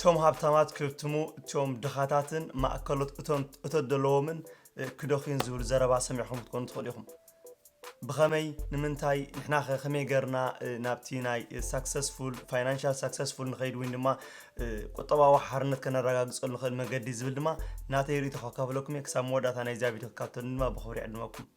እቶም ሃብታማት ክብትሙ፣ እቶም ድኻታትን ማእከሎት እቶም እቶት ዘለዎምን ክደኽዩን ዝብል ዘረባ ሰሚዕኹም ክትኮኑ ትኽእሉ ኢኹም። ብኸመይ፣ ንምንታይ፣ ንሕናኸ ከመይ ገርና ናብቲ ናይ successful financial successful ንኸይድ ወይ ድማ ቁጠባዊ ሓርነት ከነረጋግጸሉ ንኽእል መገዲ ዝብል ድማ ናተይ ርእይቶ ከካፍለኩም እየ። ክሳብ መወዳእታ ናይዛ ቪድዮ ክካተሉኒ ድማ ብኽብሪ ይዕድመኩም።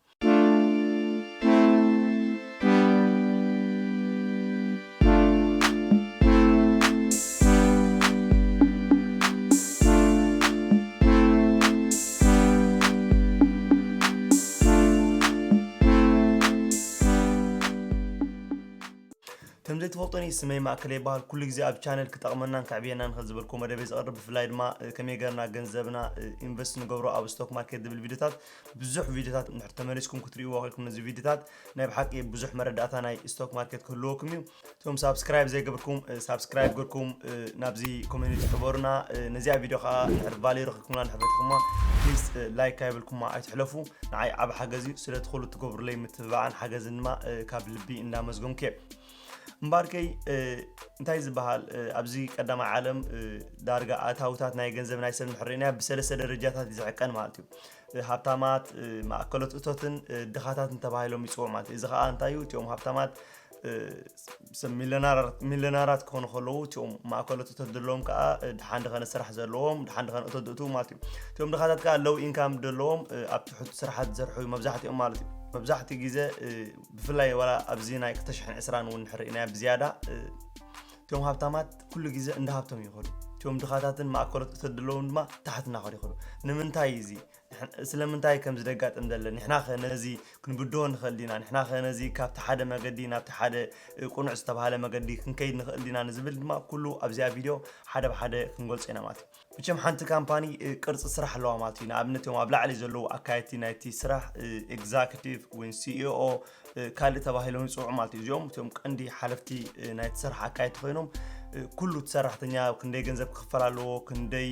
ከም ዘይትፈልጡኒ ስመይ ማእከለ ይበሃል። ኩሉ ግዜ ኣብ ቻነል ክጠቕመናን ከዕብየናን ንኽእል ዝበልኩ መደበይ ዘቕርብ፣ ብፍላይ ድማ ከመይ ገርና ገንዘብና ኢንቨስት ንገብሮ ኣብ ስቶክ ማርኬት ዝብል ቪድዮታት ብዙሕ ቪድዮታት እንድሕር ተመሊስኩም ክትርእይዎ ከልኩም ነዚ ቪድዮታት ናይ ብሓቂ ብዙሕ መረዳእታ ናይ ስቶክ ማርኬት ክህልወኩም እዩ። እቶም ሳብስክራይብ ዘይገብርኩም ሳብስክራይብ ገርኩም ናብዚ ኮሚኒቲ ሕበሩና። ነዚኣ ቪድዮ ከዓ እንድሕር ቫልዩ ረኺብኩምላ እንድሕር ፈቲኹማ ፕሊዝ ላይክ ካይበልኩማ ኣይትሕለፉ። ንዓይ ዓብ ሓገዝ እዩ። ስለቲ ኩሉ ትገብሩለይ ምትብባዕን ሓገዝን ድማ ካብ ልቢ እንዳመስገንኩ እየ። እምበኣርከይ እንታይ ዝበሃል ኣብዚ ቀዳማይ ዓለም ዳርጋ ኣታውታት ናይ ገንዘብ ናይ ሰብ እንድሕር ርኢናዮ ብሰለስተ ደረጃታት እዩ ዝዕቀን ማለት እዩ። ሃብታማት፣ ማእከሎት እቶትን ድኻታትን ተባሂሎም ይፅውዑ ማለት እዩ። እዚ ከዓ እንታይ እዩ? እቲኦም ሃብታማት ሰብ ሚለናራት ክኾኑ ከለዉ እቲኦም ማእከሎት እቶት ዘለዎም ከዓ ድሓን ድኸነ ስራሕ ዘለዎም ድሓን ድኸነ እቶት ዝእትዉ ማለት እዩ። እቲኦም ድኻታት ከዓ ሎው ኢንካም ዘለዎም ኣብ ትሑት ስራሓት ዝሰርሑ እዩ መብዛሕትኦም ማለት እዩ። መብዛሕትኡ ግዜ ብፍላይ ዋላ ኣብዚ ናይ ክልተ ሽሕን ዕስራን እውን ንሕር ኢና ብዝያዳ እቶም ሃብታማት ኩሉ ግዜ እንዳ ሃብቶም ይኸዱ። እቶም ድኻታትን ማእከሎት እተድለዎም ድማ ታሕት እናኸዱ ይኸዱ። ንምንታይ እዚ? ስለምንታይ ከም ዝደጋጥም ዘለ? ንሕና ኸ ነዚ ክንብድሆ ንኽእል ዲና? ንሕና ኸ ነዚ ካብቲ ሓደ መገዲ ናብቲ ሓደ ቁኑዕ ዝተባህለ መገዲ ክንከይድ ንኽእል ዲና? ንዝብል ድማ ኩሉ ኣብዚኣ ቪድዮ ሓደ ብሓደ ክንገልጾ ኢና ማለት እዩ። መቸም ሓንቲ ካምፓኒ ቅርፂ ስራሕ ኣለዋ ማለት እዩ። ንኣብነት እዮም ኣብ ላዕሊ ዘለዉ ኣካየድቲ ናይቲ ስራሕ ኤግዛክቲቭ ወይ ሲኢኦ ካልእ ተባሂሎም ይፅውዑ ማለት እዩ። እዚኦም እቶም ቀንዲ ሓለፍቲ ናይቲ ስራሕ ኣካየድቲ ኮይኖም ኩሉ እቲ ሰራሕተኛ ክንደይ ገንዘብ ክኽፈል ኣለዎ፣ ክንደይ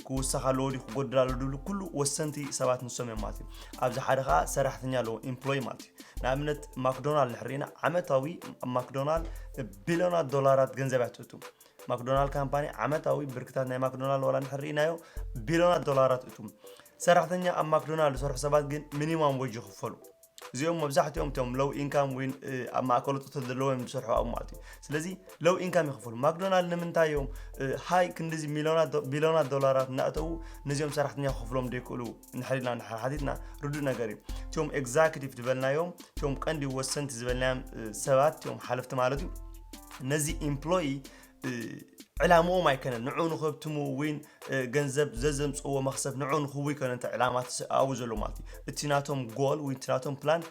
ክውሰኽ ኣለዎ ድዩ ክጎድል ኣለዎ ድብሉ ኩሉ ወሰንቲ ሰባት ንሶም እዮም ማለት እዩ። ኣብዚ ሓደ ከዓ ሰራሕተኛ ኣለዎ፣ ኢምፕሎይ ማለት እዩ። ንኣብነት ማክዶናል ንሕርኢና ዓመታዊ ኣብ ማክዶናል ቢልዮናት ዶላራት ገንዘብ ያትእቱ። ማክዶናል ካምፓኒ ዓመታዊ ብርክታት ናይ ማክዶናል ዋላ ንሕርኢናዮ ቢልዮናት ዶላራት እቱ። ሰራሕተኛ ኣብ ማክዶናል ዝሰርሑ ሰባት ግን ሚኒማም ወጅ ይኽፈሉ። እዚኦም መብዛሕትኦም እቶም ሎው ኢንካም ወይ ኣብ ማእከሉ እቶት ዘለዎም እዮም ዝሰርሑ ኣብኡ ማለት እዩ። ስለዚ ሎው ኢንካም ይኽፈሉ። ማክዶናልድ ንምንታይ እዮም ሃይ ክንዲዚ ሚሊዮናት ዶ- ቢሊዮናት ዶላራት እናእተዉ ነዚኦም ሰራሕተኛ ክኽፍሎም ዘይክእሉ ንሕሪና ንሓቲትና ርዱእ ነገር እዩ። እቲኦም ኤግዛኪቲቭ ዝበልናዮም እቲኦም ቀንዲ ወሰንቲ ዝበልናዮም ሰባት እቲኦም ሓለፍቲ ማለት እዩ። ነዚ ኢምፕሎይ ዕላምኦም ኣይከነን ንዑ ንኸብትሙ ወይ ገንዘብ ዘዘምፅዎ መኽሰብ ንዑ ንኽህቡ ይከነ እንተ ዕላማ ተሰኣቡ ዘሎ ማለት እዩ። እቲ ናቶም ጎል ወይ እቲ ናቶም ፕላን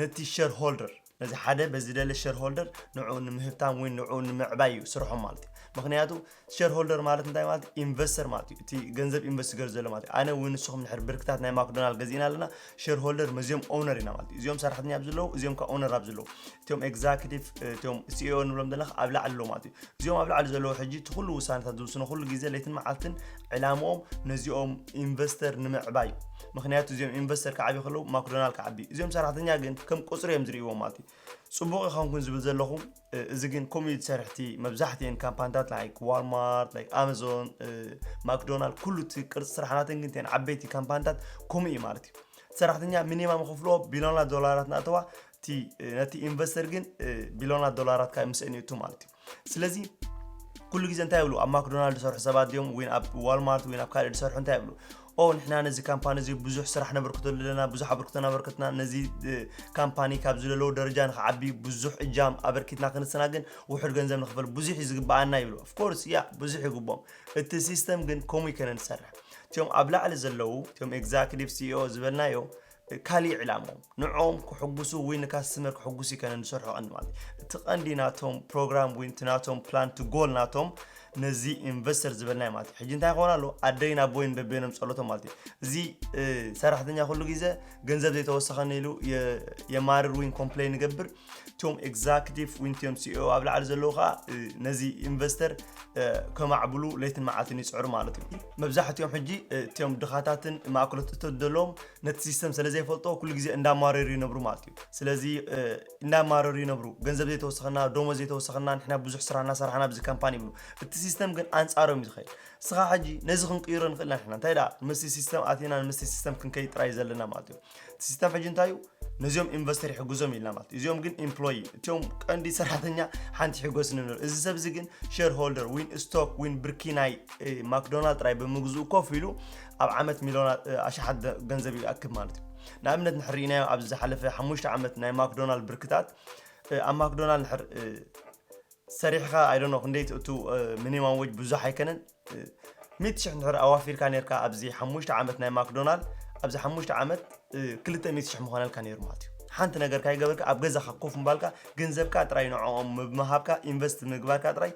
ነቲ ሸር ሆልደር ነዚ ሓደ በዚ ደለ ሸር ሆልደር ንዑ ንምህብታም ወይ ንዑ ንምዕባይ እዩ ስርሖም ማለት እዩ። ምክንያቱ ሸር ሆልደር ማለት እንታይ ማለት ኢንቨስተር ማለት እዩ። እቲ ገንዘብ ኢንቨስት ገር ዘሎ ማለት እዩ። ኣነ ወይ ንስኹም ንሕር ብርክታት ናይ ማክዶናልድ ገዚእና ኣለና ሸር ሆልደር መዚኦም ኦነር ኢና ማለት እዩ። እዚኦም ሰራሕተኛ ኣብ ዘለዉ እዚኦም ከ ኦነር ኣብ ዘለዉ እቲኦም ኤግዛኪቲቭ እቲኦም ሲኢኦ ንብሎም ዘለና ኣብ ላዕሊ ኣለዉ ማለት እዩ። እዚኦም ኣብ ላዕሊ ዘለዉ ሕጂ እቲ ኩሉ ውሳነታት ዝውስኑ ኩሉ ግዜ ለይትን መዓልትን ዕላምኦም ነዚኦም ኢንቨስተር ንምዕባይ እዩ። ምክንያቱ እዚኦም ኢንቨስተር ክዓብዩ ከለዉ ማክዶናልድ ክዓቢ እዩ። እዚኦም ሰራሕተኛ ግን ከም ቁፅሪ እዮም ዝርእይዎም ማለት እዩ። ፅቡቕ ይኸንኩን ዝብል ዘለኹ እዚ ግን ከምኡ እዩ ዝሰርሕ እቲ መብዛሕትኤን ካምፓኒታት ላይክ ዋልማርት ላይክ ኣማዞን ማክዶናልድ ኩሉ እቲ ቅርፂ ስራሕናተን ግን ተን ዓበይቲ ካምፓኒታት ከምኡ እዩ ማለት እዩ። ሰራሕተኛ ሚኒማም ክፍልዎ ቢልዮናት ዶላራት እናእተዋ እቲ ነቲ ኢንቨስተር ግን ቢልዮናት ዶላራት ካብ ምስአን ይእቱ ማለት እዩ። ስለዚ ኩሉ ግዜ እንታይ ይብሉ ኣብ ማክዶናልድ ዝሰርሑ ሰባት ድዮም ወይ ኣብ ዋልማርት ወይ ኣብ ካልእ ዝሰርሑ እንታይ ይብሉ ኦ ንሕና ነዚ ካምፓኒ እዚ ብዙሕ ስራሕ ነበርክተሉ ኣለና ብዙሕ ኣበርክቶ ነበርክትና ነዚ ካምፓኒ ካብ ዝለለዎ ደረጃ ንክዓቢ ብዙሕ እጃም ኣበርኪትና ክንስና ግን ውሑድ ገንዘብ ንክፈል ብዙሕ እዩ ዝግበኣና ይብሉ። ኦፍኮርስ ያ ብዙሕ ይግቦም። እቲ ሲስተም ግን ከምኡ ይከነ ንሰርሕ እቲኦም ኣብ ላዕሊ ዘለዉ እቲኦም ኤግዛኪቲቭ ሲኢኦ ዝበልናዮ ካሊእ ዕላምኦም ንዕኦም ክሕጉሱ ወይ ንካስተመር ክሕጉሱ ይከነ ንሰርሑ ቀንዲ ማለት እዩ። እቲ ቀንዲ ናቶም ፕሮግራም ወይ እቲ ናቶም ፕላን ቱ ጎል ናቶም ነዚ ኢንቨስተር ዝበልናዮ ማለት እዩ። ሕጂ እንታይ ክኾን ኣለዎ ኣደይን ኣቦይን በበይኖም ጸሎቶም ማለት እዩ። እዚ ሰራሕተኛ ኩሉ ግዜ ገንዘብ ዘይተወሰኸኒ ኢሉ የማርር ወይ ኮምፕሌን ይገብር። እቶም ኤግዛክቲቭ ወይ እቶም ሲኢኦ ኣብ ላዕሊ ዘለዉ ከዓ ነዚ ኢንቨስተር ከማዕብሉ ለይትን መዓልትን ይፅዕሩ ማለት እዩ። መብዛሕትኦም ሕጂ እቶም ድኻታትን ማእከሎት እቶት ዘለዎም ነቲ ሲስተም ስለ ዘይፈልጦ ኩሉ ግዜ እንዳማረሩ ይነብሩ ማለት እዩ። ስለዚ እንዳማረሩ ይነብሩ። ገንዘብ ዘይተወሰኸና፣ ደሞዝ ዘይተወሰኸና፣ ንሕና ብዙሕ ስራሕ እናሰራሕና ኣብዚ ካምፓኒ ይብሉ። እቲ ሲስተም ግን ኣንፃሮም እዩ ዝኸይድ። ንስኻ ሕጂ ነዚ ክንቅይሮ ንኽእል ኢና ንሕና። እንታይ ደኣ ምስቲ ሲስተም ኣቲና ምስቲ ሲስተም ክንከይድ ጥራይ ዘለና ማለት እዩ። እቲ ሲስተም ሕጂ እንታይ እዩ? ነዚኦም ኢንቨስተር ይሕግዞም ኢልና ማለት እዩ። እዚኦም ግን ኤምፕሎይ፣ እቲኦም ቀንዲ ሰራሕተኛ ሓንቲ ይሕጎስ ንብሎ። እዚ ሰብ እዚ ግን ሼር ሆልደር ዊን ስቶክ ዊን ብርኪ ናይ ማክዶናልድ ጥራይ ብምግዝኡ ኮፍ ኢሉ ኣብ ዓመት ሚሊዮናት ኣሽሓት ገንዘብ ይኣክብ ማለት እዩ። ንኣብነት ንሕር ኢናዮ ኣብዚ ዝሓለፈ ሓሙሽተ ዓመት ናይ ማክዶናልድ ብርክታት ኣብ ማክዶናልድ ንሕር ሰሪሕኻ ኣይዶኖ ክንደይ ትእቱ ሚኒማም ወጅ ብዙሕ ኣይከነን። ሚእቲ ሽሕ እንድሕር ኣዋፊርካ ነርካ ኣብዚ ሓሙሽተ ዓመት ናይ ማክዶናልድ ኣብዚ ሓሙሽተ ዓመት ክልተ ሚእቲ ሽሕ ምኾነልካ ነይሩ ማለት እዩ። ሓንቲ ነገር ካይገበርካ ኣብ ገዛኻ ኮፍ ምባልካ ገንዘብካ ጥራይ ንዕኦም ብምሃብካ ኢንቨስት ምግባርካ ጥራይ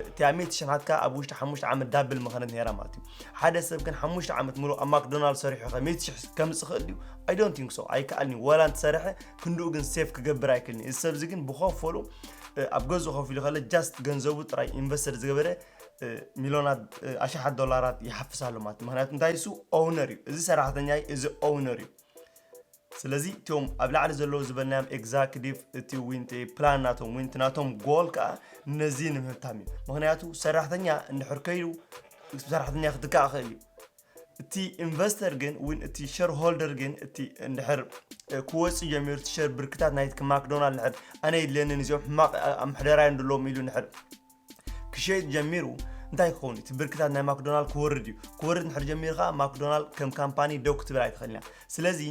እቲኣ ሚእቲ ሽሕ ናትካ ኣብ ውሽጢ ሓሙሽተ ዓመት ዳብል ምኸነት ነይራ ማለት እዩ። ሓደ ሰብ ግን ሓሙሽተ ዓመት ሙሉእ ኣብ ማክዶናልድ ሰሪሑ ከ ሚእቲ ሽሕ ከምፅእ ክእል ድዩ? I don't think so። ኣይከኣልን እዩ። ዋላ እንተሰርሐ ክንድኡ ግን ሴፍ ክገብር ኣይክእልን እዩ። እዚ ሰብ እዚ ግን ብኸፈሉ ኣብ ገዝኡ ኮፍ ኢሉ ከለ ጃስት ገንዘቡ ጥራይ ኢንቨስተር ዝገበረ ሚሊዮናት ኣሽሓት ዶላራት ይሓፍስ ኣሎ ማለት እዩ። ምክንያቱ እንታይ እሱ ኦውነር እዩ። እዚ ሰራሕተኛ እዩ፣ እዚ ኦውነር እዩ። ስለዚ እቲኦም ኣብ ላዕሊ ዘለዉ ዝበልናዮም ኤግዛክቲቭ እቲ ዊንቲ ፕላን ናቶም ዊንቲ ናቶም ጎል ከዓ ነዚ ንምህብታም እዩ። ምክንያቱ ሰራሕተኛ እንድሕር ከይዱ ሰራሕተኛ ክትካእ ክእል እዩ። እቲ ኢንቨስተር ግን እውን እቲ ሸር ሆልደር ግን እቲ እንድሕር ክወፅእ ጀሚሩ እቲ ሸር ብርክታት ናይቲ ማክዶናልድ ንሕር ኣነ የድልየንን እዚኦም ሕማቕ ኣምሕደራይ እንደለዎም ኢሉ ንሕር ክሸይጥ ጀሚሩ እንታይ ክኸውን እቲ ብርክታት ናይ ማክዶናልድ ክወርድ እዩ። ክወርድ ንሕር ጀሚሩ ከዓ ማክዶናልድ ከም ካምፓኒ ደው ክትብል ኣይትኽእልን እያ። ስለዚ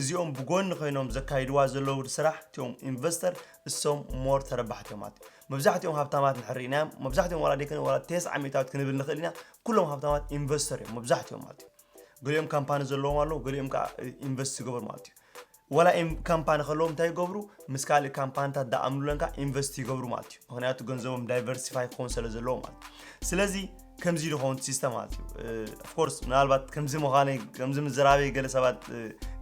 እዚኦም ብጎኒ ኮይኖም ዘካይድዋ ዘለዉ ስራሕ እቲኦም ኢንቨስተር እሶም ሞር ተረባሕቲ እዮም ማለት እዩ። መብዛሕትኦም ሃብታማት ንሕር ኢና እዮም መብዛሕትኦም ዋላ ደይኮነ ዋላ ተስዓ ሚእታዊት ክንብል ንኽእል ኢና። ኩሎም ሃብታማት ኢንቨስተር እዮም መብዛሕትኦም ማለት እዩ። ገሊኦም ካምፓኒ ዘለዎም ኣለዉ ገሊኦም ከዓ ኢንቨስት ይገብሩ ማለት እዩ። ዋላ ካምፓኒ ከለዎም እንታይ ይገብሩ ምስ ካልእ ካምፓኒታት ዳኣምሉለንካ ኢንቨስት ይገብሩ ማለት እዩ። ምክንያቱ ገንዘቦም ዳይቨርሲፋይ ክኸውን ስለ ዘለዎ ማለት እዩ። ስለዚ ከምዚ ዝኸውን ሲስተም ማለት እዩ። ኦፍኮርስ ምናልባት ከምዚ ምዃነይ ከምዚ ምዝራበይ ገለ ሰባት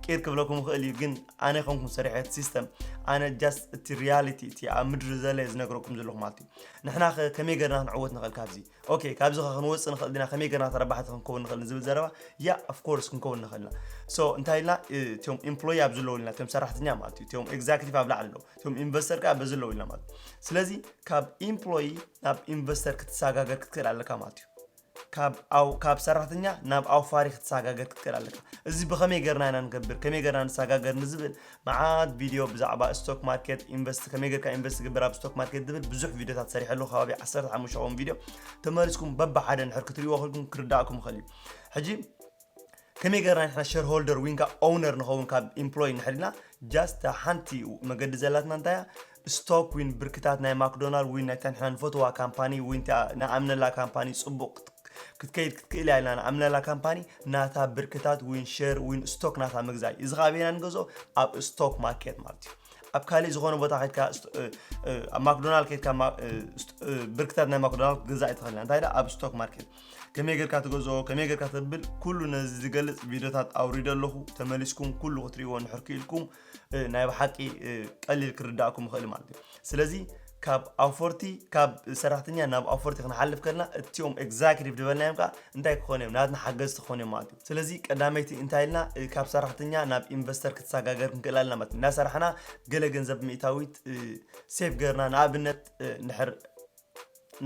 ቂር ክብለኩም ይኽእል እዩ። ግን ኣነ ከምኩም ሰሪሐ እቲ ሲስተም ኣነ ጃስት እቲ ሪያሊቲ እቲ ኣብ ምድሪ ዘለ ዝነግረኩም ዘለኹ ማለት እዩ። ንሕና ከመይ ገርና ክንዕወት ንኽእል ካብዚ ኦኬ ካብዚ ኸ ክንወፅእ ንኽእል ዲና ከመይ ገርና ተረባሕቲ ክንከውን ንኽእል ንዝብል ዘረባ ያ ኦፍኮርስ ክንከውን ንኽእልና። ሶ እንታይ ኢልና እቲኦም ኤምፕሎይ ኣብ ዘለዉ ኢልና እቲኦም ሰራሕተኛ ማለት እዩ። እቲኦም ኤግዛክቲቭ ኣብ ላዕሊ ኣለዉ እቲኦም ኢንቨስተር ከዓ በዚ ኣለዉ ኢልና ማለት እዩ። ስለዚ ካብ ኤምፕሎይ ናብ ኢንቨስተር ክትሰጋገር ክትክእል ኣለካ ማለት እዩ። ካብ ሰራሕተኛ ናብ ኣውፋሪ ክትሰጋገር ክትክእል ኣለካ። እዚ ብኸመይ ገርና ኢና ንገብር ከመይ ገርና ንሰጋገር ንዝብል መዓት ቪድዮ ብዛዕባ ስቶክ ማርኬት ኢንቨስት ከመይ ገርካ ኢንቨስት ትግብር ኣብ ስቶክ ማርኬት ዝብል ብዙሕ ቪድዮታት ሰሪሐ ኣለኹ ከባቢ ዓሰርተ ሓሙሽተ ኸውን ቪድዮ ተመሊስኩም በብሓደ ንድሕር ክትሪእዎ ከልኩም ክርዳእኩም ይኽእል እዩ። ሕጂ ከመይ ገርና ንሕና ሸርሆልደር ዊንካ ኦውነር ንኸውን ካብ ኢምፕሎይ ንሕድና ጃስት ሓንቲ መገዲ ዘላትና እንታይ እያ ስቶክ ዊን ብርክታት ናይ ማክዶናልድ ዊን ናይታ ንሕና ንፈትዋ ካምፓኒ ዊን ንኣምነላ ካምፓኒ ፅቡቅ ክትከይድ ክትክእል እያ ኢልና ንኣምነላ ካምፓኒ ናታ ብርክታት ዊን ሸር ዊን ስቶክ ናታ ምግዛእ እዩ። እዚ ካበይና ንገዝኦ ኣብ ስቶክ ማርኬት ማለት እዩ። ኣብ ካሊእ ዝኾነ ቦታ ከድካ ኣብ ማክዶናልድ ከድካ ብርክታት ናይ ማክዶናልድ ክትገዛእ ይትኽእል ኢና እንታይ ኣብ ስቶክ ማርኬት ከመይ ጌርካ ትገዝኦ ከመይ ጌርካ ተብል ኩሉ ነዚ ዝገልፅ ቪዲዮታት ኣውሪደ ኣለኹ። ተመሊስኩም ኩሉ ክትሪእዎ እንድሕር ክኢልኩም ናይ ብሓቂ ቀሊል ክርዳእኩም ይኽእል ማለት እዩ። ስለዚ ካብ ኣውፎርቲ ካብ ሰራሕተኛ ናብ ኣውፎርቲ ክንሓልፍ ከለና እቲኦም ኤግዛኪቲቭ ዝበልናዮም ከዓ እንታይ ክኾኑ እዮም ናትና ሓገዝቲ ክኾኑ እዮም ማለት እዩ። ስለዚ ቀዳመይቲ እንታይ ኢልና ካብ ሰራሕተኛ ናብ ኢንቨስተር ክትሰጋገር ክንክእል ኣለና ማለት እዩ። እናሰራሕና ገለ ገንዘብ ሚእታዊት ሴፍ ገርና ንኣብነት ንድሕር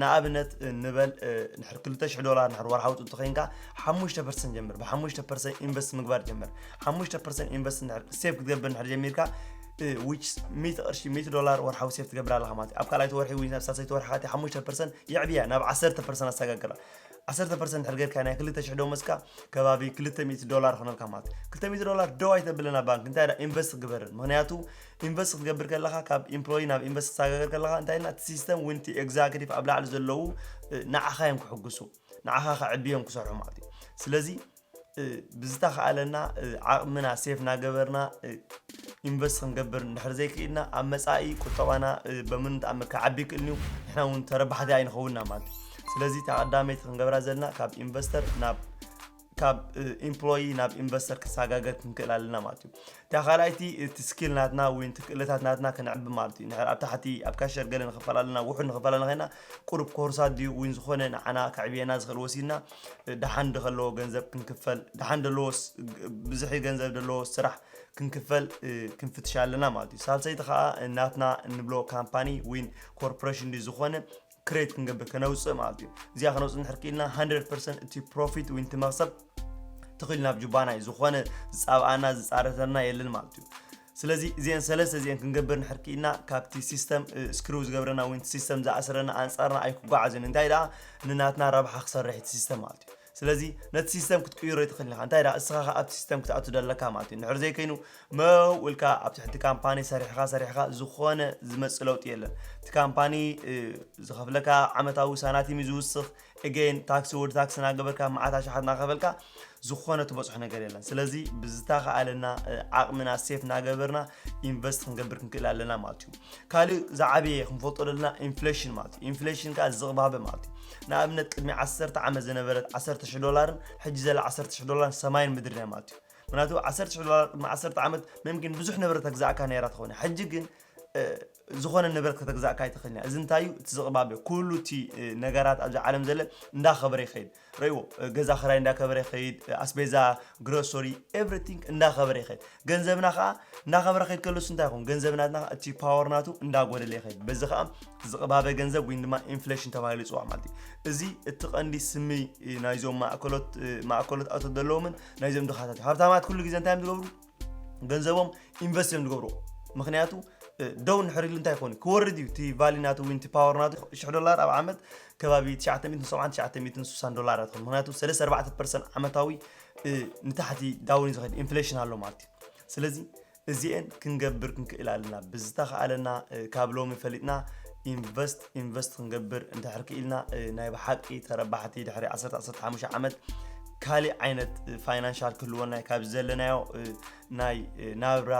ንኣብነት ንበል ንድሕር ክልተ ሽሕ ዶላር ንድሕር ወርሓዊ ትእቱ ኮይንካ ሓሙሽተ ፐርሰንት ጀምር ብ ሓሙሽተ ፐርሰንት ኢንቨስት ምግባር ጀምር ሓሙሽተ ፐርሰንት ኢንቨስት ንድሕር ሴፍ ክትገብር ንድሕር ጀሚርካ which ሚእቲ ቅርሺ ሚእቲ ዶላር ወርሓዊ ሴፍ ትገብር ኣለኻ ማለት እዩ። ኣብ ካልኣይቲ ወርሒ ወይ ናብ ሳልሰይቲ ወርሒ ካቲ ሓሙሽተ ፐርሰንት የዕብያ ናብ ዓሰርተ ፐርሰንት ኣሰጋግራ ዓሰርተ ፐርሰንት ድሕር ጌርካ ናይ ክልተ ሽሕ ደሞዝካ ከባቢ ክልተ ሚእቲ ዶላር ይኾነልካ ማለት እዩ። ክልተ ሚእቲ ዶላር ደው ኣይተብልን ኣብ ባንክ እንታይ ኢንቨስት ግበርን ምክንያቱ ኢንቨስት ክትገብር ከለኻ ካብ ኢምፕሎይ ናብ ኢንቨስት ክትሰጋገር ከለኻ እንታይ ኢልና እቲ ሲስተም እውን እቲ ኤግዛኪቲቭ ኣብ ላዕሊ ዘለዉ ንዓኻ እዮም ክሕግሱ ንዓኻ ከዕብዮም ክሰርሑ ማለት እዩ። ስለዚ ብዝተኻኣለና ዓቕምና ሴፍ እናገበርና ኢንቨስት ክንገብር እንድሕር ዘይክኢልና ኣብ መፃኢ ቁጠባና በምንም ተኣምር ክዓቢ ይክእልን እዩ። ንሕና እውን ተረባሕቲ ኣይንኸውንና ማለት እዩ። ስለዚ እታ ቀዳመይቲ ክንገብራ ዘለና ካብ ኢንቨስተር ናብ ካብ employee ናብ investor ክሰጋገር ክንክእል ኣለና ማለት እዩ። እታ ካልኣይቲ እቲ skill ናትና ወይ ክእለታት ናትና ክንዕቢ ማለት እዩ። ንድሕር ኣብ ታሕቲ ኣብ cashier ገለ ንኽፈል ኣለና፣ ውሑድ ንኽፈል ኣለና ኮይና ቁሩብ ኮርሳት ድዩ ወይ ዝኾነ ንዓና ከዕብየና ዝኽእል ወሲድና ደሓን ደኸለዎ ገንዘብ ክንክፈል፣ ደሓን ደለዎ ብዝሒ ገንዘብ ደለዎ ስራሕ ክንክፈል ክንፍትሽ ኣለና ማለት እዩ። ሳልሰይቲ ከዓ ናትና እንብሎ ካምፓኒ ወይ ኮርፖሬሽን ድዩ ዝኾነ create ክንገብር ከነውፅእ ማለት እዩ። እዚኣ ከነውፅእ እንድሕር ክኢልና hundred percent እቲ profit ወይ እቲ መኽሰብ ትኽእል ናብ ጁባና እዩ። ዝኾነ ዝፃብኣና ዝፃረተና የለን ማለት እዩ። ስለዚ እዚአን ሰለስተ እዚአን ክንገብር እንድሕር ክኢልና ካብቲ system screw ዝገብረና ወይ system ዝኣስረና ኣንፃርና ኣይክጓዓዝን። እንታይ ደኣ ንናትና ረብሓ ክሰርሕ እቲ system ማለት እዩ። ስለዚ ነቲ system ክትቅይሮ ይትኽእል ኢኻ። እንታይ ደኣ እስኻ ኣብቲ system ክትኣቱ ደለካ ማለት እዩ። እንድሕር ዘይከይኑ መው ኢልካ ኣብ ትሕቲ ካምፓኒ ሰሪሕኻ ሰሪሕኻ ዝኾነ ዝመፅእ ለውጢ የለን። እቲ ካምፓኒ ዝኸፍለካ ዓመታዊ ሳናቲም እዩ ዝውስኽ። Again ታክሲ ወዲ ታክሲ እናገበርካ መዓት ኣሽሓት እናኸፈልካ ዝኾነ ትበፅሖ ነገር የለን። ስለዚ ብዝተኻኣለና ዓቕምና safe እናገበርና invest ክንገብር ክንክእል ኣለና ማለት እዩ። ካልእ ዝዓበየ ክንፈልጦ ዘለና inflation ማለት እዩ። Inflation ከዓ ዝቕባበ ማለት እዩ። ንኣብነት ቅድሚ ዓሰርተ ዓመት ዝነበረት ዓሰርተ ሽሕ ዶላርን ሕጂ ዘላ ዓሰርተ ሽሕ ዶላርን ሰማይን ምድርን እያ ማለት እዩ። ምክንያቱ ዓሰርተ ሽሕ ዶላር ቅድሚ ዓሰርተ ዓመት መምኪን ብዙሕ ንብረት ተግዛእካ ነይራ ትኾነ። ሕጂ ግን ዝኾነ ንብረት ከተግዛእካ ኣይትኽእልን እያ። እዚ እንታይ እዩ? እቲ ዝቕባበ ኩሉ እቲ ነገራት ኣብዚ ዓለም ዘለ እንዳኸበረ ይኸይድ። ረይዎ ገዛ ክራይ እንዳከበረ ይኸይድ፣ ኣስቤዛ፣ grocery፣ everything እንዳኸበረ ይኸይድ። ገንዘብና ከዓ እንዳኸበረ ከይድ ከሎስ እንታይ ይኸውን? ገንዘብ ናትና እቲ power ናቱ እንዳጎደለ ይኸይድ። በዚ ከዓ ዝቕባበ ገንዘብ ወይ ድማ inflation ተባሂሉ ይፅዋዕ ማለት እዩ። እዚ እቲ ቀንዲ ስሚ ናይዞም ማእከሎት ማእከሎት ኣቶ ዘለዎምን ናይዞም ድኻታት እዩ። ሃብታማት ኩሉ ግዜ እንታይ እዮም ዝገብሩ? ገንዘቦም invest እዮም ዝገብርዎ። ምክንያቱ ደው እንድሕር ኢሉ እንታይ ይኾን? ክወርድ እዩ እቲ value ናቱ ወይ እቲ power ናቱ። ሽሕ ዶላር ኣብ ዓመት ከባቢ ትሽዓተ ሚእትን ሰብዓን ትሽዓተ ሚእትን ስሳን ዶላር ትኾን። ምክንያቱ ሰለስተ ኣርባዕተ ፐርሰንት ዓመታዊ ንታሕቲ down እዩ ዝኸይድ፣ inflation ኣሎ ማለት እዩ። ስለዚ እዚአን ክንገብር ክንክእል ኣለና። ብዝተኻኣለና ካብ ሎሚ ፈሊጥና invest invest ክንገብር እንድሕር ክኢልና ናይ ብሓቂ ተረባሕቲ ድሕሪ ዓሰርተ ዓሰርተ ሓሙሽተ ዓመት ካሊእ ዓይነት financial ክህልወና እዩ። ካብ ዘለናዮ ናይ ናብራ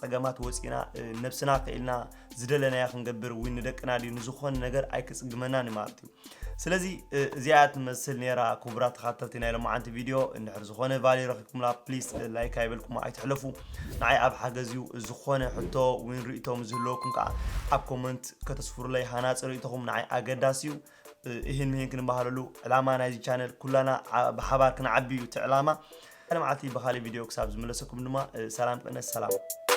ፀገማት ወፂና ነብስና ክኢልና ዝደለናዮ ክንገብር ወይ ንደቅና ድዩ ንዝኾነ ነገር ኣይክፅግመናን እዩ ማለት እዩ። ስለዚ እዚኣ ትመስል ነይራ። ክቡራት ተኻተልቲ ናይ ሎማዓንቲ ቪድዮ እንድሕር ዝኾነ value ረኺብኩምላ please like ኣይበልኩም ኣይትሕለፉ። ንዓይ ኣብ ሓገዝ እዩ። ዝኾነ ሕቶ ወይ ርእይቶ ዝህልወኩም ከዓ ኣብ comment ከተስፍሩለይ። ሃናፂ ርእይቶኹም ንዓይ ኣገዳሲ እዩ። እሂን ምሂን ክንበሃለሉ ዕላማ ናይዚ ቻነል ኩላና ብሓባር ክንዓቢ እዩ እቲ ዕላማ። ሓደ መዓልቲ ብኻሊእ ቪድዮ ክሳብ ዝምለሰኩም ድማ ሰላም ቅነ ሰላም።